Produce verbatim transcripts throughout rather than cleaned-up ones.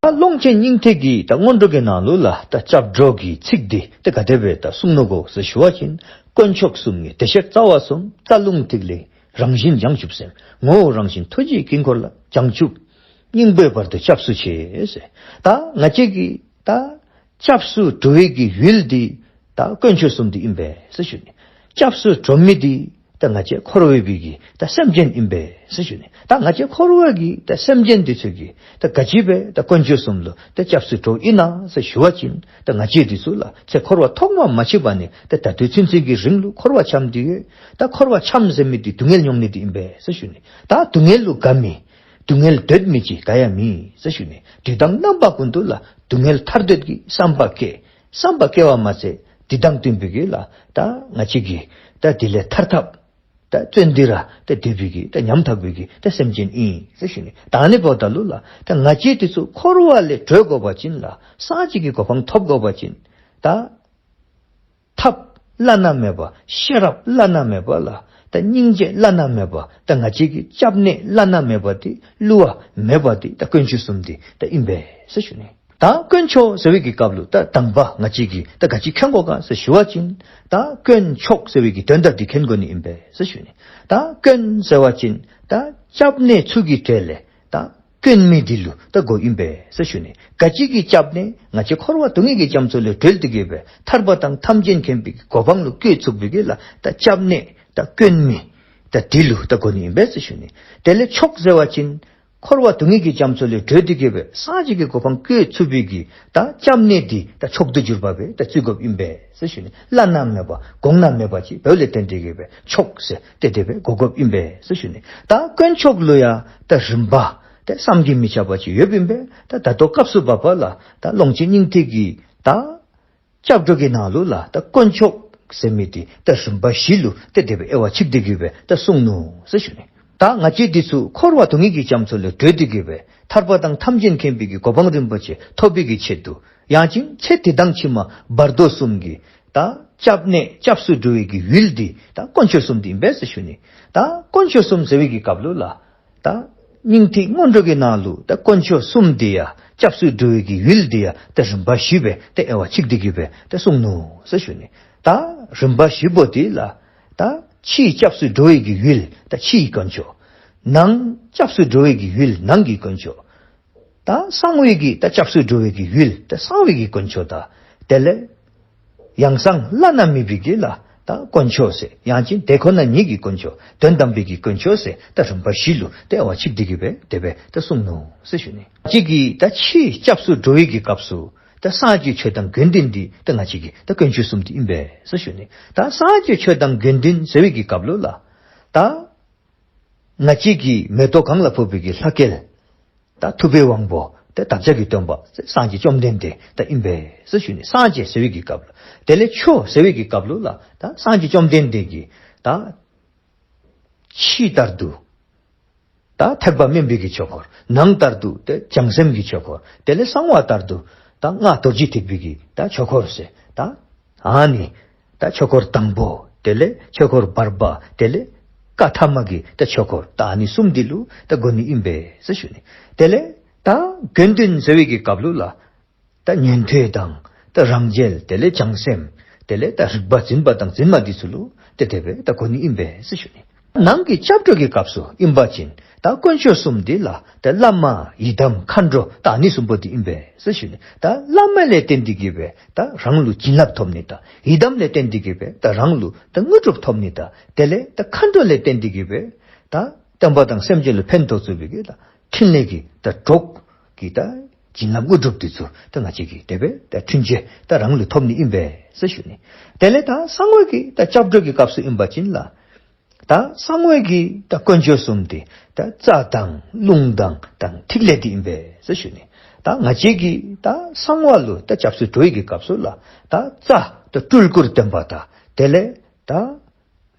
ད་ཀློང་ཆེན་སྙིང་ཐིག་གི་ད་སྔོན་འགྲོ་གི་ནང་ལུ་ལགས་ད་སྐྱབས་འགྲོ་གི་ཚིག་འདི་ད་ག་དེ་སྦེ་ད་གསུངས་ནུག་གོ་ཟེར་ཞུ་བ་ཅིན། དཀོན་མཆོག་གསུམ་གྱི་བདེ་གཤེགས་རྩ་བ་གསུམ། རྩ་རླུང་ཐིག་ལེ་རང་བཞིན་བྱང་ཆུབ་སེམས། ངོ་བོ་རང་བཞིན་ཐུགས་རྗེའི་དཀྱིལ་འཁོར་ལ། བྱང་ཆུབ་སྙིང་པོའི་བར་དུ་སྐྱབས་སུ་མཆི་ཟེར། ད་ང་བཅས་ཀྱི་ད་སྐྱབས་སུ་འགྲོ་བའི་གི་ཡུལ་འདི་ད་དཀོན་མཆོག་གསུམ་འདི་ཨིན་པས་ཟེར་ཞུ་ནི། སྐྱབས་སུ་འགྲོ་མི་འདི་ད་ང་བཅས་འཁོར་བའི་བི་གི་ད་སེམས་ཅན་ཨིན་པས་ཟེར་ཞུ་ནི། ད་ང་བཅས་འཁོར་བ་གི་ད་སེམས་ཅན་འདི་ཚུ་གིས་ད་ག་ཅི་སྦེ་ད་དཀོན་མཆོག་གསུམ་ལུ་ད་སྐྱབས་སུ་འགྲོཝ་ཨིན་ན་ཟེར་ཞུ་བ་ཅིན། ད་ང་བཅས་འདི་ཚུ་ལགས་ཚེ་འཁོར་བ་ཐོག་མ་མ་མཆིས་པ་ནས་ད་ད་ལྟོ་ཚུན་ཚོད་ཀྱི་རིང་ལུ་འཁོར་བ་འཁྱམས་ཏེ་ཡོད། ད་འཁོར་བ་འཁྱམས་ཟེར་མི་འདི་སྡུག་བསྔལ་མྱོང་ནི་འདི་ཨིན་པས་ཟེར་ཞུ་ནི། ད་སྡུག་བསྔལ་ལུ་དགའ་མི་སྡུག་བསྔལ་འདོད་མི་ཅིག་ག་ཡང་མེད་ཟེར་ཞུ་ནི། དུས་དང་རྣམ་པ་ཀུན་ཏུ་ལགས་སྡུག་བསྔལ་ཐར་འདོད་ཀྱི་བསམ་པ་སྐྱེ། བསམ་པ་སྐྱེ་བ་མ་ཚད་འདི་དང་བསྟུན་པའི་གི་ལགས་ད་ང་བཅས་ཀྱིས་ད་འདི་ལས་ཐར་ཐབས་ད་བརྩོན་འདི་ར་ད་འདོད་པའི་གི་ད་ཉམ་ཐག་པའི་གི་ད་སེམས་ཅན་ཨིན་ཟེར་ཞུ་ནི། ད་ཨ་ནི་འབདཝ་ད་ལུ་ལགས་ད་ང་བཅས་འདི་ཚུ་འཁོར་བ་ལས་གྲོལ་དགོ་པ་ཅིན་ལགས་སངས་རྒྱས་ཀྱི་གོ་འཕང་ཐོབ་དགོ་པ་ཅིན་ད་ཐབས་བླ་ན་མེད་པ། ཤེས་རབ་བླ་ན་མེད་པ་ལགས་ད་སྙིང་རྗེ་བླ་ན་མེད་པ། ད་ང་བཅས་ཀྱི་སྐྱབས་གནས་བླ་ན་མེད་པ་འདི་བསླུ་བ་མེད་པ་འདི་ད་དཀོན་མཆོག་གསུམ་འདི་ད་ཨིན་པས་ཟེར་ཞུ་ནི། ད་དཀོན་མཆོག་ཟེར་བའི་གི་སྐབས་ལུ་ད་དང་པ་ང་བཅས་ཀྱིས་ད་ག་ཅི་མཁྱེན་དགོ་ག་ཟེར་ཞུ་བ་ཅིན། ད་དཀོན་མཆོག་ཟེར་བའི་གི་དོན་དག་འདི་མཁྱེན་དགོ་ནི་ཨིན་པས་ཟེར་ཞུ་ནི། ད་དཀོན་ཟེར་བ་ཅིན་ད་སྐྱབས་གནས་ཚུ་གི་གྲས་ལས་ད་དཀོན་མི་འདི་ལུ་ད་གོཝ་ཨིན་པས་ཟེར་ཞུ་ནི། ག་ཅི་གི་སྐྱབས་གནས། ང་བཅས་འཁོར་བ་སྡུག་བསྔལ་གྱི་རྒྱ་མཚོ་ལས་གྲོལ་ཏེ་གི་སྦེ་ཐར་པ་དང་ཐམས་ཅད་མཁྱེན་པའི་གོ་འཕང་ལུ་བཀོད་ཚུགས་པའི་གི་ལགས་ད་སྐྱབས་གནས་ད་དཀོན་མི་ད་འདི་ལུ་ད་གོ་ནི་ཨིན་པས་ཟེར་ཞུ་ནི། དེ་ལས་མཆོག་ཟེར་བ་ཅིན་འཁོར་བ་སྡུག་བསྔལ་གྱི་རྒྱ་མཚོ་ལས་གྲོལ་ཏེ་གི་སྦེ་སངས་རྒྱས་ཀྱི་གོ་འཕང་བཀོད་ཚུགས་པའི་གི་ད་སྐྱབས་གནས་འདི་ད་མཆོག་ཏུ་གྱུར་པ་སྦེ་ད་བརྩི་དགོཔ་ཨིན་པས་ཟེར་ཞུ་ནི། བླ་ན་མེད་པ་གོང་ན་མེད་པ་ཅིག་འབདཝ་ལས་བརྟེན་ཏེ་གི་སྦེ་མཆོག་ཟེར་ཏེ་དེ་སྦེ་གོ་དགོཔ་ཨིན་པས་ཟེར་ཞུ་ནི། ད་དཀོན་མཆོག་ལུ་ཡང་ད་རིམ་པ་ད་བསམ་གྱིས་མི་ཁྱབ་པ་ཅིག་ཡོདཔ་ཨིན་པས། ད་ད་ལྟོ་སྐབས་སུ་བབ་པ་ལགས་ད་ཀློང་ཆེན་སྙིང་ཐིག་གི་ད་སྐྱབས་འགྲོ་གི་ནང་ལུ་ལགས་ད་དཀོན་མཆོག་ཟེར་མི་འདི་ད་རིམ་པ་བཞི་ལུ་ཏེ་དེ་སྦེ་དབྱེ་བ་ཕྱེ་སྟེ་གི་སྦེ་ད་གསུངས་ནུག་ཟེར་ཞུ་ནི། ད་ང་བཅས་འདི་ཚུ་འཁོར་བ་སྡུག་བསྔལ་གྱི་རྒྱ་མཚོ་ལས་གྲོལ་ཏེ་གི་སྦེ་ཐར་པ་དང་ཐམས་ཅད་མཁྱེན་པའི་གི་གོ་འཕང་རིན་པོ་ཆེ་ཐོབ་པའི་གི་ཆེད་དུ་ཡང་ཅིན་ཚེ་འདི་དང་ཕྱི་མ་བར་དོ་གསུམ་གྱི་ད་སྐྱབས་གནས་སྐྱབས་སུ་འགྲོ་བའི་གི་ཡུལ་འདི་ད་དཀོན་མཆོག་གསུམ་འདི་ཨིན་པས་ཟེར་ཞུ་ནི། ད་དཀོན་མཆོག་གསུམ་ཟེར་བའི་གི་སྐབས་ལུ་ལགས་ད་སྙིང་ཐིག་སྔོན་འགྲོ་གི་ནང་ལུ་ད་དཀོན་མཆོག་གསུམ་འདི་ཡང་སྐྱབས་སུ་འགྲོ་བའི་གི་ཡུལ་འདི་ཡང་ད་རིམ་པ་བཞི་སྦེ་ད་དབྱེ་བ་ཕྱེ་སྟེ་གི་སྦེ་ད་གསུངས་ནུག་ཟེར་ཞུ་ནི། ད་རིམ་པ་བཞི་པོ་འདི་ལགས་ད་ཕྱིའི་སྐྱབས་སུ་འགྲོ་བའི་གི་ཡུལ་ད་ཕྱིའི་དཀོན་མཆོག། ནང་སྐྱབས་སུ་འགྲོ་བའི་གི་ཡུལ་ནང་གི་དཀོན་མཆོག། ད་གསང་བའི་གི་ད་སྐྱབས་སུ་འགྲོ་བའི་གི་ཡུལ་ད་གསང་བའི་གི་དཀོན་མཆོག་དང་། དེ་ལས་ཡང་གསང་བླ་ན་མེད་པའི་གི་ལགས་ད་དཀོན་མཆོག་ཟེར། ཡང་ཅིན་དེ་ཁོ་ན་ཉིད་ཀྱི་དཀོན་མཆོག། དོན་དམ་པའི་གི་དཀོན་མཆོག་ཟེར་ད་རིམ་པ་བཞི་ལུ་ད་དབྱེ་བ་ཕྱེ་སྟེ་གི་སྦེ་དེ་སྦེ་ད་གསུངས་ནུག་ཟེར་ཞུ་ནི། གཅིག་གིས་ད་ཕྱིའི་སྐྱབས་སུ་འགྲོ་བའི་གི་སྐབས་སུ་ད་སངས་རྒྱས་ཆོས་དང་དགེ་འདུན་འདི་ད་ང་བཅས་ཀྱི་ད་དཀོན་མཆོག་གསུམ་འདི་ཨིན་པས་ཟེར་ཞུ་ནི། ད་སངས་རྒྱས་ཆོས་དང་དགེ་འདུན་ཟེར་བའི་གི་སྐབས་ལུ་ལགས་ད་ང་བཅས་ཀྱི་མེ་ཏོག་གང་ལ་ཕོག་པའི་གི་ལྷ་སྐལ། ད་ཐུབ་པའི་དབང་པོ་ཏེ་བདག་ཅག་གི་སྟོན་པ་སངས་རྒྱས་བཅོམ་ལྡན་འདས་ད་ཨིན་པས་ཟེར་ཞུ་ནི། སངས་རྒྱས་ཟེར་བའི་གི་སྐབས་ལུ། དེ་ལས་ཆོས་ཟེར་བའི་གི་སྐབས་ལུ་ལགས་ད་སངས་རྒྱས་བཅོམ་ལྡན་འདས་ཀྱི་ད་ཕྱི་ལྟར་དུ་ད་ཐེག་པ་དམན་པའི་གི་ཆོས་སྐོར། ནང་ལྟར་དུ་ཏེ་བྱང་སེམས་ཀྱི་ཆོས་སྐོར། དེ་ལས་གསང་བ་ལྟར་དུ་ད་སྔགས་རྡོ་རྗེ་ཐེག་པའི་གི་ད་ཆོས་སྐོར་ཟེར་ད་ཨ་ནི་ད་ཆོས་སྐོར་དང་པོ། དེ་ལས་ཆོས་སྐོར་བར་པ། དེ་ལས་བཀའ་ཐ་མ་གི་ད་ཆོས་སྐོར་ད་ཨ་ནི་གསུམ་འདི་ལུ་ད་གོ་ནི་ཨིན་པས་ཟེར་ཞུ་ནི། དེ་ལས་ད་དགེ་འདུན་ཟེར་བའི་གི་སྐབས་ལུ་ལགས་ད་ཉན་ཐོས་དང་ད་རང་རྒྱལ། དེ་ལས་བྱང་སེམས། དེ་ལས་ད་རིག་པ་འཛིན་པ་དང་འཛིན་མ་འདི་ཚུ་ལུ་ཏེ་དེ་སྦེ་ད་གོ་ནི་ཨིན་པས་ཟེར་ཞུ་ནི། ནང་གི་སྐྱབས་འགྲོ་གི་སྐབས་སུ་ཨིན་པ་ཅིན་ད་དཀོན་མཆོག་གསུམ་འདི་ལགས་ད་བླ་མ་ཡི་དམ་མཁའ་འགྲོ་ད་ཨ་ནི་གསུམ་པོ་འདི་ཨིན་པས་ཟེར་ཞུ་ནི། ད་བླ་མ་ལས་བརྟེན་ཏེ་གི་སྦེ་ད་རང་ལུ་བྱིན་རླབས་ཐོབ་ནི་དང་། ཡི་དམ་ལས་བརྟེན་ཏེ་གི་སྦེ་ད་རང་ལུ་ད་དངོས་གྲུབ་ཐོབ་ནི་དང་། དེ་ལས་ད་མཁའ་འགྲོ་ལས་བརྟེན་ཏེ་གི་སྦེ་ད་སྟོན་པ་དང་སེམས་ཅན་ལུ་ཕན་ཐོགས་ཚུགས་པའི་གི་ད་འཕྲིན་ལས་ཀྱི་ད་གྲོགས་ཀྱི་ད་བྱིན་རླབས་དངོས་གྲུབ་འདི་ཚུ་ད་ང་བཅས་ཀྱིས་དེ་སྦེ་ད་འཕྲིན་བཅོལ་ད་རང་ལུ་ཐོབ་ནི་ཨིན་པས་ཟེར་ཞུ་ནི། དེ་ལས་ད་གསང་བའི་གི་ད་སྐྱབས་འགྲོ་གི་སྐབས་སུ་ཨིན་པ་ཅིན་ལགས་ད་གསང་བའི་གི་ད་དཀོན་མཆོག་གསུམ་འདི་ད་རྩ་དང་རླུང་དང་དང་ཐིག་ལེ་འདི་ཨིན་པས་ཟེར་ཞུ་ནི། ད་ང་བཅས་ཀྱིས་ད་གསང་བ་ལུ་ད་སྐྱབས་སུ་འགྲོ་བའི་གི་སྐབས་སུ་ལགས་ད་རྩ་ད་སྤྲུལ་སྐུར་སྟོན་པ་དང་། དེ་ལས་ད་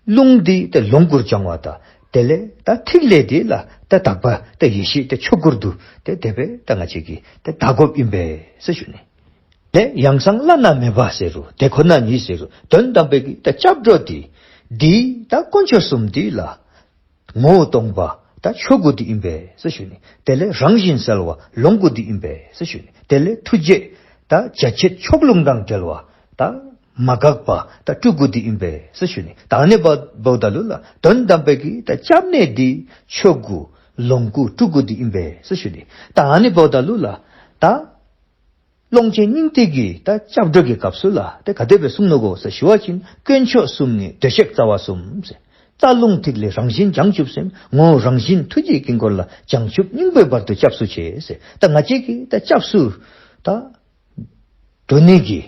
རླུང་འདི་ད་ལོངས་སྐུར་སྦྱང་བ་དང་། དེ་ལས་ད་ཐིག་ལེ་འདི་ལགས་ད་དག་པ་ད་ཡེ་ཤེས་ད་ཆོས་སྐུར་དུ་ད་དེ་སྦེ་ད་ང་བཅས་ཀྱིས་ད་བལྟ་དགོཔ་ཨིན་པས་ཟེར་ཞུ་ནི། ཏེ་ཡང་གསང་བླ་ན་མེད་པ་ཟེར་རུང་དེ་ཁོ་ན་ཉིད་ཟེར་རུང་དོན་དམ་པའི་གི་ད་སྐྱབས་འགྲོ་འདི་འདི་ད་དཀོན་མཆོག་གསུམ་འདི་ལགས་ངོ་བོ་སྟོང་པ་ ད་ཆོས་སྐུ་འདི་ཨིན་པས་ཟེར་ཞུ་ནི། དེ་ལས་རང་བཞིན་གསལ་བ་ལོངས་སྐུ་འདི་ཨིན་པས་ཟེར་ཞུ་ནི། དེ་ལས་ཐུགས་རྗེ་ད་རྒྱ་ཆེར་ཕྱོགས་ལྷུང་དང་བྲལ་བ་ད་མ་འགགས་པ་ད་སྤྲུལ་སྐུ་འདི་ཨིན་པས་ཟེར་ཞུ་ནི། ད་ཨ་ནི་འབདཝ་ད་ལུ་ལགས་དོན་དམ་པའི་གི་ད་སྐྱབས་གནས་འདི་ཆོས་སྐུ་ལོངས་སྐུ་སྤྲུལ་སྐུ་འདི་ཨིན་པས་ཟེར་ཞུ་ནི། ད་ཨ་ནི་འབདཝ་ད་ལུ་ལགས་ད་ཀློང་ཆེན་སྙིང་ཐིག་གི་ད་སྐྱབས་འགྲོ་གི་སྐབས་སུ་ལགས་ཏེ་ག་དེ་སྦེ་གསུངས་ནུག་གོ་ཟེར་ཞུ་བ་ཅིན། དཀོན་མཆོག་གསུམ་ཉིད་བདེ་གཤེགས་རྩ་བ་གསུམ་ཟེར། རྩ་རླུང་ཐིག་ལེ་རང་བཞིན་བྱང་ཆུབ་སེམས། ངོ་བོ་རང་བཞིན་ཐུགས་རྗེའི་དཀྱིལ་འཁོར་ལ། བྱང་ཆུབ་སྙིང་པོའི་བར་དུ་སྐྱབས་སུ་མཆི་ཟེར། ད་ང་བཅས་ཀྱིས་ད་སྐྱབས་སུ་ད་འགྲོ་ནི་གི་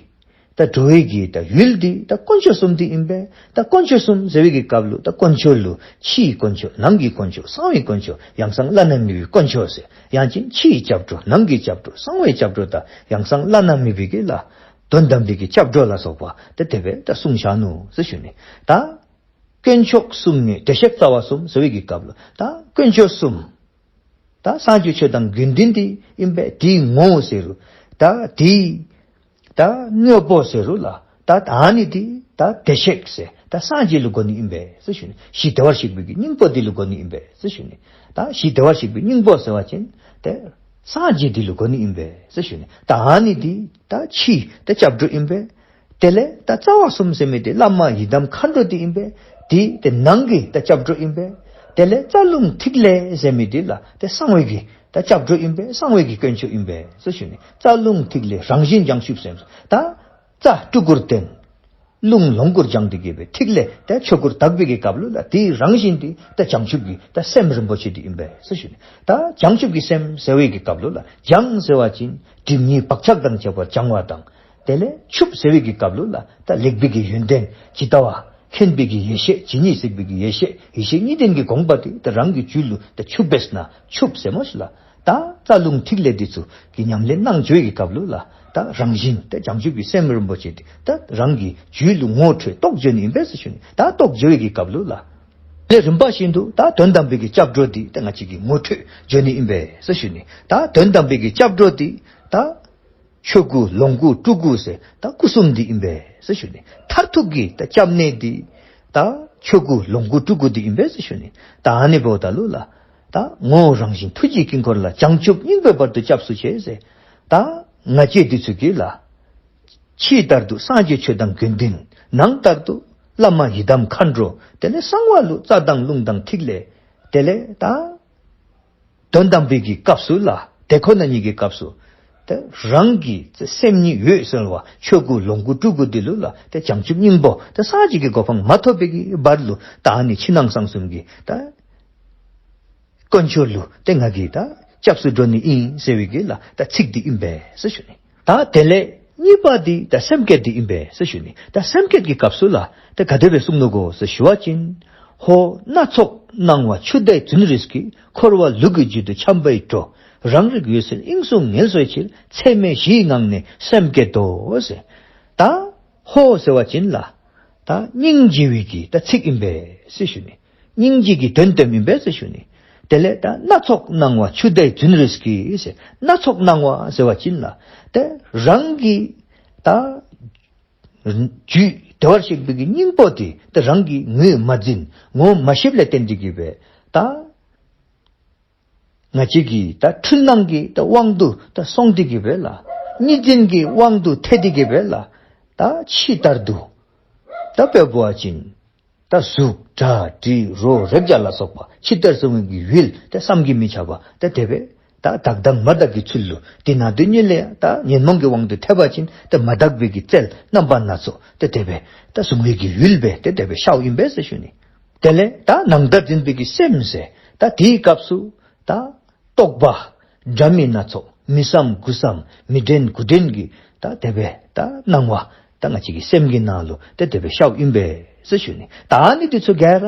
ད་འགྲོ་བའི་གི་ད་ཡུལ་འདི་ད་དཀོན་མཆོག་གསུམ་འདི་ཨིན་པས། ད་དཀོན་མཆོག་གསུམ་ཟེར་བའི་གི་སྐབས་ལུ་ད་དཀོན་མཆོག་ལུ་ཕྱིའི་དཀོན་མཆོག་ནང་གི་དཀོན་མཆོག་གསང་བའི་དཀོན་མཆོག་ཡང་གསང་བླ་ན་མེད་པའི་དཀོན་མཆོག་ཟེར། ཡང་ཅིན་ཕྱིའི་སྐྱབས་འགྲོ་ནང་གི་སྐྱབས་འགྲོ་གསང་བའི་སྐྱབས་འགྲོ་དང་ཡང་གསང་བླ་ན་མེད་པའི་གི་ལགས་དོན་དམ་པའི་གི་སྐྱབས་འགྲོ་ལ་སོགས་པ་ད་དེ་སྦེ་ད་གསུངས་བཞག་ནུག་ཟེར་ཞུ་ནི། ད་དཀོན་མཆོག་གསུམ་ཉིད་བདེ་གཤེགས་རྩ་བ་གསུམ་ཟེར་བའི་གི་སྐབས་ལུ་ད་དཀོན་མཆོག་གསུམ་ད་སངས་རྒྱས་ཆོས་དང་དགེ་འདུན་འདི་ཨིན་པས། དེའི་ངོ་བོ་ཟེར་རུང་ད་དེའི་ད་དངོས་པོ་ཟེར་རུང་ལགས་ད་ད་ཨ་ནི་འདི་ད་བདེ་གཤེགས་ཟེར་ད་སངས་རྒྱས་ལུ་གོ་ནི་ཨིན་པས་ཟེར་ཞུ་ནི། གཞི་བདེ་བར་གཤེགས་པའི་གི་སྙིང་པོ་འདི་ལུ་གོ་ནི་ཨིན་པས་ཟེར་ཞུ་ནི། ད་གཞི་བདེ་བར་གཤེགས་པའི་སྙིང་པོ་ཟེར་བ་ཅིན་ཏེ་སངས་རྒྱས་འདི་ལུ་གོ་ནི་ཨིན་པས་ཟེར་ཞུ་ནི། ད་ཨ་ནི་འདི་ད་ཕྱི་ད་སྐྱབས་འགྲོ་ཨིན་པས། དེ་ལས་ད་རྩ་བ་གསུམ་ཟེར་མི་འདི་བླ་མ་ཡི་དམ་མཁའ་འགྲོ་འདི་ཨིན་པས། དེ་ཏེ་ནང་གི་ད་སྐྱབས་འགྲོ་ཨིན་པས། དེ་ལས་རྩ་རླུང་ཐིག་ལེ་ཟེར་མི་འདི་ལགས་ཏེ་གསང་བའི་གི་ད་སྐྱབས་འགྲོ་ཨིན་པས། གསང་བའི་གི་དཀོན་མཆོག་ཨིན་པས་ཟེར་ཞུ་ནི། རྩ་རླུང་ཐིག་ལེ་རང་བཞིན་བྱང་ཆུབ་སེམས། ད་རྩ་སྤྲུལ་སྐུར་བསྟན། རླུང་ལོངས་སྐུར་སྦྱངས་ཏེ་གི་སྦེ་ཐིག་ལེ་ད་ཆོས་སྐུར་དག་པའི་གི་སྐབས་ལུ་ལགས་དེའི་རང་བཞིན་འདི་ད་བྱང་ཆུབ་ཀྱི་ད་སེམས་རིན་པོ་ཆེ་འདི་ཨིན་པས་ཟེར་ཞུ་ནི། ད་བྱང་ཆུབ་ཀྱི་སེམས་ཟེར་བའི་གི་སྐབས་ལུ་ལགས་བྱང་ཟེར་བ་ཅིན་སྒྲིབ་གཉིས་བག་ཆགས་དང་བཅས་པ་སྦྱང་བ་དང་། དེ་ལས་ཆུབ་ཟེར་བའི་གི་སྐབས་ལུ་ལགས་ད་ལེགས་པའི་གི་ཡོན་ཏན་ཇི་ལྟ་བ་མཁྱེན་པའི་གི་ཡེ་ཤེས་ཇི་སྙེད་གཟིགས་པའི་གི་ཡེ་ཤེས་ཡེ་ཤེས་གཉིས་ལྡན་གྱི་དགོངས་པ་འདི་ད་རང་གི་རྒྱུད་ལུ་ད་ཆུབ་པས་ན་ཆུབ་ཟེར་མོ་ཤིག་ལགས། ད་རྩ་རླུང་ཐིག་ལེ་འདི་ཚུ་གི་ཉམས་ལེན་གནང་བཅུག་པའི་གི་སྐབས་ལུ་ལགས་ད་རང་བཞིན་ད་བྱང་ཆུབ་ཀྱི་སེམས་རིན་པོ་ཆེ་འདི་ད་རང་གི་རྒྱུད་ལུ་ངོ་འཕྲོད་རྟོགས་བྱོན་ནི་ཨིན་པས་ཟེར་ཞུ་ནི། ད་རྟོགས་བྱོན་པའི་གི་སྐབས་ལུ་ལགས་དེ་རིམ་པ་བཞིན་དུ་ད་དོན་དམ་པའི་གི་སྐྱབས་འགྲོ་འདི་ད་ང་བཅས་ཀྱིས་ངོ་འཕྲོད་བྱོན་ནི་ཨིན་པས་ཟེར་ཞུ་ནི། ད་དོན་དམ་པའི་གི་སྐྱབས་འགྲོ་འདི་ད་ཆོས་སྐུ་ལོངས་སྐུ་སྤྲུལ་སྐུ་ཟེར་ད་སྐུ་གསུམ་འདི་ཨིན་པས་ཟེར་ཞུ་ནི། མཐར་ཐུག་གི་ད་སྐྱབས་གནས་འདི་ད་ཆོས་སྐུ་ལོངས་སྐུ་སྤྲུལ་སྐུ་འདི་ཨིན་པས་ཟེར་ཞུ་ནི། ད་ཨ་ནི་འབདཝ་ད་ལུ་ལགས་ད་ངོ་བོ་རང་བཞིན་ཐུགས་རྗེའི་དཀྱིལ་འཁོར་ལ། བྱང་ཆུབ་སྙིང་པོའི་བར་དུ་སྐྱབས་སུ་མཆི་ཟེར། ད་ང་བཅས་འདི་ཚུ་གིས་ལགས་ཕྱི་ལྟར་དུ་སངས་རྒྱས་ཆོས་དང་དགེ་འདུན། ནང་ལྟར་དུ་བླ་མ་ཡི་དམ་མཁའ་འགྲོ། དེ་ལས་གསང་བ་ལུ་རྩ་དང་རླུང་དང་ཐིག་ལེ། དེ་ལས་ད་དོན་དམ་པའི་གི་སྐབས་སུ་ལགས་དེ་ཁོ་ན་ཉིད་ཀྱི་སྐབས་སུ་ཏེ་རང་གི་སེམས་ཉིད་འོད་གསལ་བ་ཆོས་སྐུ་ལོངས་སྐུ་སྤྲུལ་སྐུ་འདི་ལུ་ལགས་ཏེ་བྱང་ཆུབ་སྙིང་པོ་ཏེ་སངས་རྒྱས་ཀྱི་གོ་འཕང་མ་ཐོབ་པའི་གི་བར་ལུ་ད་ཨ་ནི་ཕྱི་ནང་གསང་གསུམ་གྱི་ད་དཀོན་མཆོག་ལུ་ཏེ་ང་གིས་ད་སྐྱབས་སུ་འགྲོ་ནི་ཨིན་ཟེར་བའི་གི་ལགས་ད་ཚིག་འདི་ཨིན་པས་ཟེར་ཞུ་ནི། ད་དེ་ལས་གཉིས་པ་འདི་ད་སེམས་བསྐྱེད་འདི་ཨིན་པས་ཟེར་ཞུ་ནི། ད་སེམས་བསྐྱེད་ཀྱི་སྐབས་སུ་ལགས་ཏེ་ག་དེ་སྦེ་གསུངས་ནུག་གོ་ཟེར་ཞུ་བ་ཅིན། ཧོ་སྣ་ཚོགས་སྣང་བ་ཆུ་ཟླའི་རྫུན་རིས་ཀྱིས། འཁོར་བ་ལུག་གི་རྒྱུད་དུ་འཁྱམས་པའི་འགྲོ། རང་རིག་འོད་གསལ་དབྱིངས་སུ་ངལ་གསོའི་ཕྱིར། ཚད་མེད་བཞིའི་ངང་ནས་སེམས་བསྐྱེད་དོ་ཟེར། ད་ཧོ་ཟེར་བ་ཅིན་ལགས་ད་སྙིང་རྗེ་བའི་གི་ད་ཚིག་ཨིན་པས་ཟེར་ཞུ་ནི། སྙིང་རྗེ་གི་དོན་དེམ་ཨིན་པས་ཟེར་ཞུ་ནི། དེ་ལས་ད་སྣ་ཚོགས་སྣང་བ་ཆུ་ཟླའི་རྫུན་རིས་ཀྱིས་ཟེར། སྣ་ཚོགས་སྣང་བ་ཟེར་བ་ཅིན་ལགས་ཏེ་རང་གི་ད་རྒྱུད་བདེ་བར་གཤེགས་པའི་གི་སྙིང་པོ་འདི་ད་རང་གིས་ངོས་མ་འཛིན་ངོ་མ་ཤེསཔ་ལས་བརྟེན་ཏེ་གི་སྦེ་ད་ང་བཅས་ཀྱི་ད་འཁྲུལ་སྣང་གི་ད་དབང་དུ་ད་སོང་སྟེ་གི་སྦེ་ལགས་གཉིས་འཛིན་གྱི་དབང་དུ་ཐལ་ཏེ་གི་སྦེ་ལགས་ད་ཕྱི་ལྟར་དུ་ད་དཔེ་འབད་བ་ཅིན་ད་གཟུགས་སྒྲ་དྲི་རོ་རེག་བྱ་ལ་སོགས་པ་ཕྱི་ལྟར་གཟུང་བའི་གི་ཡུལ་ད་བསམ་གྱིས་མི་ཁྱབ་པ་ད་དེ་སྦེ་ད་དག་དང་མ་དག་གི་ཚུལ་ལུ་དེ་ནང་དུ་ཉིད་ལས་ད་ཉོན་མོངས་ཀྱི་དབང་དུ་ཐལ་བ་ཅིན་ད་མ་དག་པའི་གི་རྩལ་རྣམ་པ་སྣ་ཚོགས་ད་དེ་སྦེ་ད་གཟུང་བའི་གི་ཡུལ་སྦེ་ད་དེ་སྦེ་ཤརཝ་ཨིན་པས་ཟེར་ཞུ་ནི། དེ་ལས་ད་ནང་ལྟར་འཛིན་པའི་གི་སེམས་ཟེར་ད་དེའི་སྐབས་སུ་ད་རྟོག་པ་འདྲ་མིན་སྣ་ཚོགས་མི་བསམ་དགུ་བསམ་མི་དྲན་དགུ་དྲན་གྱི་ད་དེ་སྦེ་ད་སྣང་བ་ད་ང་བཅས་ཀྱི་སེམས་ཀྱི་ནང་ལུ་ད་དེ་སྦེ་ཤརཝ་ཨིན་པས་ཟེར་ཞུ་ནི། ད་ཨ་ནི་འདི་ཚུ་ག་ར་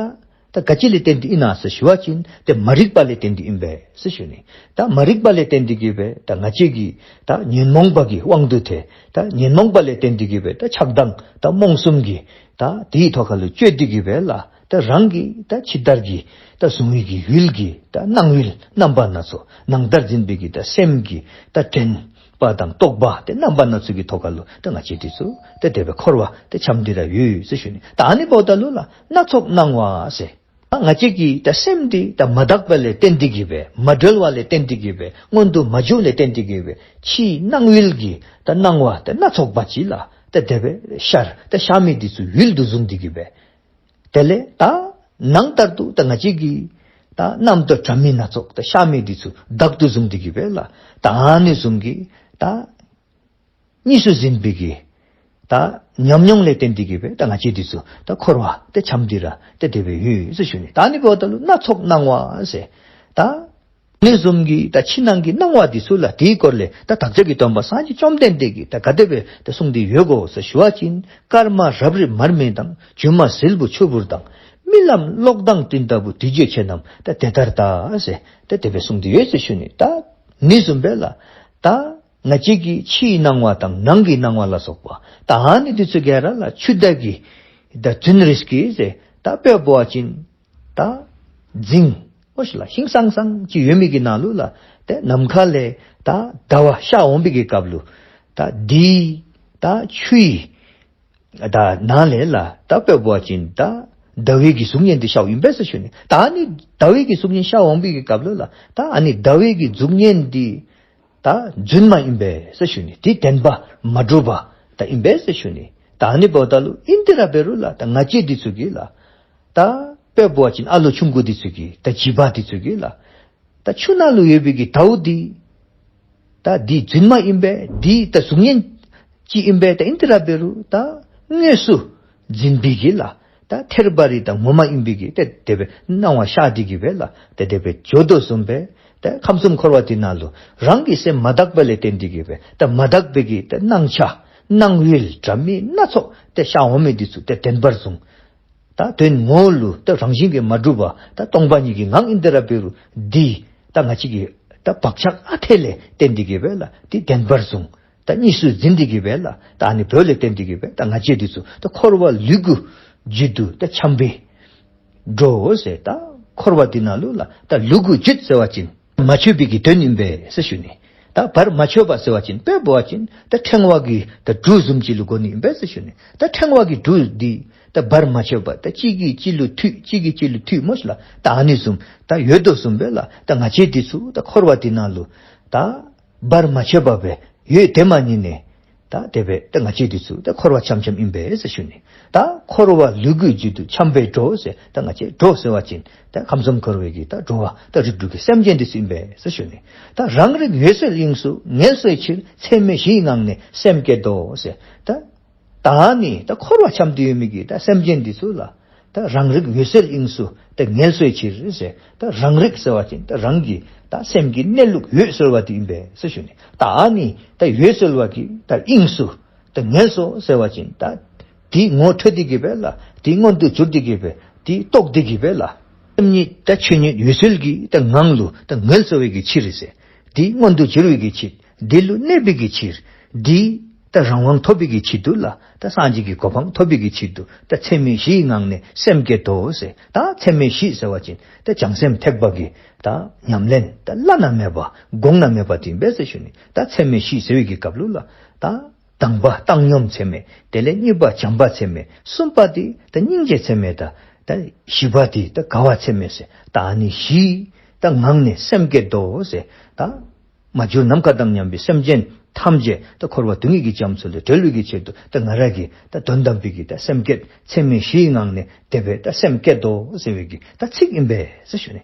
ད་ག་ཅི་ལས་བརྟེན་ཏེ་ཨིན་ན་ཟེར་ཞུ་བ་ཅིན་ཏེ་མ་རིག་པ་ལས་བརྟེན་ཏེ་ཨིན་པས་ཟེར་ཞུ་ནི། ད་མ་རིག་པ་ལས་བརྟེན་ཏེ་གི་སྦེ་ད་ང་བཅས་ཀྱི་ད་ཉོན་མོངས་པ་གི་དབང་དུ་ཐལ། ད་ཉོན་མོངས་པ་ལས་བརྟེན་ཏེ་གི་སྦེ་ད་ཆགས་སྡང་ད་རྨོངས་གསུམ་གྱི་ད་དེའི་ཐོག་ཁ་ལུ་སྤྱོད་དེ་གི་སྦེ་ལགས་ད་རང་གི་ད་ཕྱི་ལྟར་གྱི་ད་གཟུང་བའི་གི་ཡུལ་གྱི་ད་སྣང་ཡུལ་རྣམ་པ་སྣ་ཚོགས་ནང་ལྟར་འཛིན་པའི་གི་ད་སེམས་ཀྱི་ད་དྲན་པ་དང་རྟོག་པ་ཏེ་རྣམ་པ་སྣ་ཚོགས་ཀྱི་ཐོག་ཁ་ལུ་ད་ང་བཅས་འདི་ཚུ་ད་དེ་སྦེ་འཁོར་བ་ད་འཁྱམས་ཏེ་ར་ཡོད་ཟེར་ཞུ་ནི། ད་ཨ་ནི་འབདཝ་ད་ལུ་ལགས་སྣ་ཚོགས་སྣང་བ་ཟེར་ ང་བཅས་ཀྱི་ད་སེམས་འདི་ད་མ་དག་པ་ལས་བརྟེན་ཏེ་གིས་སྦེ་མ་གྲོལ་བ་ལས་བརྟེན་ཏེ་གིས་སྦེ་མངོན་དུ་མ་གྱུར་ལས་བརྟེན་ཏེ་གིས་སྦེ་ཕྱིའི་སྣང་ཡུལ་གྱི་ད་སྣང་བ་ད་སྣ་ཚོགས་པ་ཅིག་ལ་ད་དེ་སྦེ་ཤར་ད་ཤར་མི་འདི་ཚུ་ཡུལ་དུ་བཟུང་སྟེ་གིས་སྦེ། དེ་ལས་ད་ནང་ལྟར་དུ་ད་ང་བཅས་ཀྱི་ད་རྣམ་རྟོག་དྲ་མིག་སྣ་ཚོགས་ད་ཤར་མི་འདི་ཚུ་བདག་ཏུ་བཟུང་སྟེ་གིས་སྦེ་ལགས། ད་ཨ་ནི་བཟུམ་གྱི་ད་གཉིས་སུ་འཛིན་པའི་གི་ད་ཉམས་མྱོང་ལས་བརྟེན་ཏེ་གིས་སྦེ་ད་ང་བཅས་འདི་ཚུ་ད་འཁོར་བ་ད་འཁྱམས་ཏེ་ར་ད་དེ་སྦེ་ཡོད་ཟེར་ཞུ་ནི། ད་ཨ་ནི་འབདཝ་ད་ལུ་སྣ་ཚོགས་སྣང་བ་ཟེར། ད་ཨ་ནི་བཟུམ་གྱི་ད་ཕྱི་ནང་གི་སྣང་བ་འདི་ཚུ་ལ་དེའི་སྐོར་ལས་ད་བདག་ཅག་གི་སྟོན་པ་སངས་རྒྱས་བཅོམ་ལྡན་འདས་ཀྱིས་ད་ག་དེ་སྦེ་ད་གསུངས་ཏེ་ཡོད་གོ་ཟེར་ཞུ་བ་ཅིན། སྐར་མ་རབ་རིབ་མར་མེ་དང་། སྒྱུ་མ་ཟིལ་བུ་ཆུ་བུར་དང་། རྨི་ལམ་གློག་ལྡང་སྤྲིན་ལྟ་བུ། དུས་རྒྱུན་ཆོས་རྣམས་ད་དེ་ལྟར་གདའ་ཟེར་ད་དེ་སྦེ་གསུངས་ཏེ་ཡོད་ཟེར་ཞུ་ནི། ད་ཨ་ནི་བཟུམ་སྦེ་ལགས། ད་ང་བཅས་ཀྱི་ཕྱིའི་སྣང་བ་དང་ནང་གི་སྣང་བ་ལ་སོགས་པ་ད་ཨ་ནི་འདི་ཚུ་ག་ར་ལགས་ཆུ་ཟླ་གི་ད་རྫུན་རིས་ཀྱིས་ཟེར་ད་དཔེ་འབད་བ་ཅིན་ད་རྫིང་འོ་ཞིག་ལགས་ཧིང་སངས་སངས་ཅིག་ཡོད་མི་གི་ནང་ལུ་ལགས་ཏེ་ནམ་མཁའ་ལས་ད་ཟླ་བ་ཤར་འོང་པའི་གི་སྐབས་ལུ་ད་འདི་ད་ཆུའི་ད་ནང་ལས་ལགས་ད་དཔེ་འབད་བ་ཅིན་ད་ཟླ་བའི་གི་གཟུགས་བརྙན་འདི་ཤརཝ་ཨིན་པས་ཟེར་ཞུ་ནི། ད་ཨ་ནི་ཟླ་བའི་གི་གཟུགས་བརྙན་ཤར་འོང་པའི་གི་སྐབས་ལུ་ལགས་ད་ཨ་ནི་ཟླ་བའི་གི་གཟུགས་བརྙན་འདི་ད་རྫུན་མ་ཨིན་པས་ཟེར་ཞུ་ནི། དེ་བདེན་པ་མ་གྲུབ་པ་ད་ཨིན་པས་ཟེར་ཞུ་ནི། ད་ཨ་ནི་འབདཝ་ད་ལུ་ཨིན་ཏེ་ར་འབད་རུང་ལགས་ད་ང་བཅས་འདི་ཚུ་གིས་ལགས་ད་དཔེ་འབད་བ་ཅིན་ཨ་ལོ་ཆུང་ཀུ་འདི་ཚུ་གིས་ད་བྱིས་པ་འདི་ཚུ་གིས་ལགས་ད་ཆུ་ནང་ལུ་ཡོད་པའི་གི་ཟླཝ་འདི་ད་འདི་རྫུན་མ་ཨིན་པས། འདི་ད་གཟུགས་བརྙན་ཅིག་ཨིན་པས། ད་ཨིན་ཏེ་ར་འབད་རུང་ད་དངོས་སུ་འཛིན་པའི་གི་ལགས་ད་ཐལ་བ་རི་ད་ངོ་མ་ཨིན་པའི་གི་ད་དེ་སྦེ་སྣང་བ་ཤར་ཏེ་གིས་སྦེ་ལགས་ད་དེ་སྦེ་འགྱོ་དོ་བཟུམ་སྦེ་ད་ཁམས་གསུམ་འཁོར་བ་འདི་ནང་ལུ་རང་གི་སེམས་མ་དག་པ་ལས་བརྟེན་ཏེ་གིས་སྦེ་ད་མ་དག་པའི་གི་ད་སྣང་ཆ་སྣང་ཡུལ་དྲ་མིག་སྣ་ཚོགས་ད་ཤར་འོང་མི་འདི་ཚུ་ད་བདེན་པར་བཟུང་། ད་དོན་ངོ་བོ་ལུ་ད་རང་བཞིན་གྱིས་མ་གྲུབ་པ་ད་སྟོང་པ་ཉིད་ཀྱི་ངང་ཨིན་ཏེ་ར་འབད་རུང་འདི་ད་ང་བཅས་ཀྱི་ད་བག་ཆགས་ཨ་འཐས་ལས་བརྟེན་ཏེ་གིས་སྦེ་ལགས་འདི་བདེན་པར་བཟུང་། ད་གཉིས་སུ་འཛིན་ཏེ་གིས་སྦེ་ལགས་ད་ཨ་ནི་འབདཝ་ལས་བརྟེན་ཏེ་གིས་སྦེ་ད་ང་བཅས་འདི་ཚུ་ད་འཁོར་བ་ལུ་གུ་རྒྱུད་དུ་ད་འཁྱམས་སྦེ་འགྲོ་ཟེར། ད་འཁོར་བ་འདི་ནང་ལུ་ལགས་ད་ལུ་གུ་རྒྱུད་ཟེར་བ་ཅིན་མ་ཆོད་པའི་གི་དོན་ཨིན་པས་ཟེར་ཞུ་ནི། ད་བར་མ་ཆོད་པ་ཟེར་བ་ཅིན་དཔེ་འབད་བ་ཅིན་ད་ཕྲེང་བ་གི་ད་གྲུ་བཟུམ་ཅིག་ལུ་གོ་ནི་ཨིན་པས་ཟེར་ཞུ་ནི། ད་ཕྲེང་བ་གི་གྲུ་འདི་ད་བར་མ་ཆོད་པ་ད་གཅིག་གིས་གཅིག་ལུ་མཐུད་གཅིག་གིས་གཅིག་ལུ་མཐུད་སྨོ་ཤིག་ལགས། ད་ཨ་ནི་བཟུམ་ད་ཡོད་དོ་བཟུམ་སྦེ་ལགས་ད་ང་བཅས་འདི་ཚུ་ད་འཁོར་བ་འདི་ནང་ལུ་ད་བར་མ་ཆོད་པ་སྦེ་ཡོད་དེ་མ་ཉིད་ནས་ད་དེ་སྦེ་ད་ང་བཅས་འདི་ཚུ་ད་འཁོར་བ་འཁྱམ་འཁྱམ་ཨིན་པས་ཟེར་ཞུ་ནི། ད་འཁོར་བ་ལུ་གུ་རྒྱུད་དུ་འཁྱམས་སྦེ་འགྲོ་ཟེར། ད་ང་བཅས་འགྲོ་ཟེར་བ་ཅིན་ད་ཁམས་གསུམ་འཁོར་བའི་གི་ད་འགྲོ་བ་ད་རིགས་དྲུག་གི་སེམས་ཅན་འདི་ཚུ་ཨིན་པས་ཟེར་ཞུ་ནི། ད་རང་རིག་འོད་གསལ་དབྱིངས་སུ་ངལ་གསོའི་ཕྱིར། ཚད་མེད་བཞིའི་ངང་ནས་སེམས་བསྐྱེད་དོ་ཟེར། ད་ད་ནི་ད་འཁོར་བ་འཁྱམས་ཏེ་ཡོད་མི་གི་ད་སེམས་ཅན་འདི་ཚུ་ལགས་ད་རང་རིག་འོད་གསལ་དབྱིངས་སུ་ད་ངལ་གསོའི་ཕྱིར་ཟེར། ད་རང་རིག་ཟེར་བ་ཅིན་ད་རང་གི་ད་སེམས་ཀྱི་གནས་ལུགས་འོད་གསལ་བ་འདི་ཨིན་པས་ཟེར་ཞུ་ནི། ད་ཨ་ནི་ད་འོད་གསལ་བ་གི་ད་དབྱིངས་སུ་ད་ངལ་གསོ་ཟེར་བ་ཅིན་ད་འདི་ངོ་འཕྲོད་དེ་གིས་སྦེ་ལགས་འདི་མངོན་དུ་གྱུར་ཏེ་གིས་སྦེ་འདི་རྟོགས་ཏེ་གིས་སྦེ་ལགས་སེམས་ཉིད་ད་ཆོས་ཉིད་འོད་གསལ་གྱི་ད་ངང་ལུ་ད་ངལ་གསོ་བའི་གི་ཕྱིར་ཟེར། འདི་མངོན་དུ་གྱུར་བའི་གི་ཕྱིར། འདི་ལུ་གནས་པའི་གི་ཕྱིར། འདི་ད་རང་དབང་ཐོབ་པའི་གི་ཕྱིར་དུ་ལགས་ད་སངས་རྒྱས་ཀྱི་གོ་འཕང་ཐོབ་པའི་གི་ཕྱིར་དུ་ད་ཚད་མེད་བཞིའི་ངང་ནས་སེམས་བསྐྱེད་དོ་ཟེར། ད་ཚད་མེད་བཞི་ཟེར་བ་ཅིན་ད་བྱང་སེམས་ཐེག་པ་གི་ད་ཉམས་ལེན་ད་བླ་ན་མེད་པ་གོང་ན་མེད་པ་འདི་ཨིན་པས་ཟེར་ཞུ་ནི། ད་ཚད་མེད་བཞི་ཟེར་བའི་གི་སྐབས་ལུ་ལགས་ད་དང་པ་བཏང་སྙོམས་ཚད་མེད། དེ་ལས་གཉིས་པ་བྱམས་པ་ཚད་མེད། གསུམ་པ་འདི་ད་སྙིང་རྗེ་ཚད་མེད། ད་ད་བཞི་པ་འདི་ད་དགའ་བ་ཚད་མེད་ཟེར། ད་ཨ་ནི་བཞི་ད་ངང་ནས་སེམས་བསྐྱེད་དོ་ཟེར། ད་མ་གྱུར་ནམ་མཁའ་དང་མཉམ་པའི་སེམས་ཅན་ཐམས་ཅད་ད་འཁོར་བ་སྡུག་བསྔལ་གྱི་རྒྱ་མཚོ་ལས་སྒྲོལ་བའི་གི་ཆེད་དུ་ད་ང་ར་གིས་ད་དོན་དམ་པའི་གི་ད་སེམས་བསྐྱེད་ཚད་མེད་བཞིའི་ངང་ནས་དེ་སྦེ་ད་སེམས་བསྐྱེད་དོ་ཟེར་བའི་གི་ད་ཚིག་ཨིན་པས་ཟེར་ཞུ་ནི།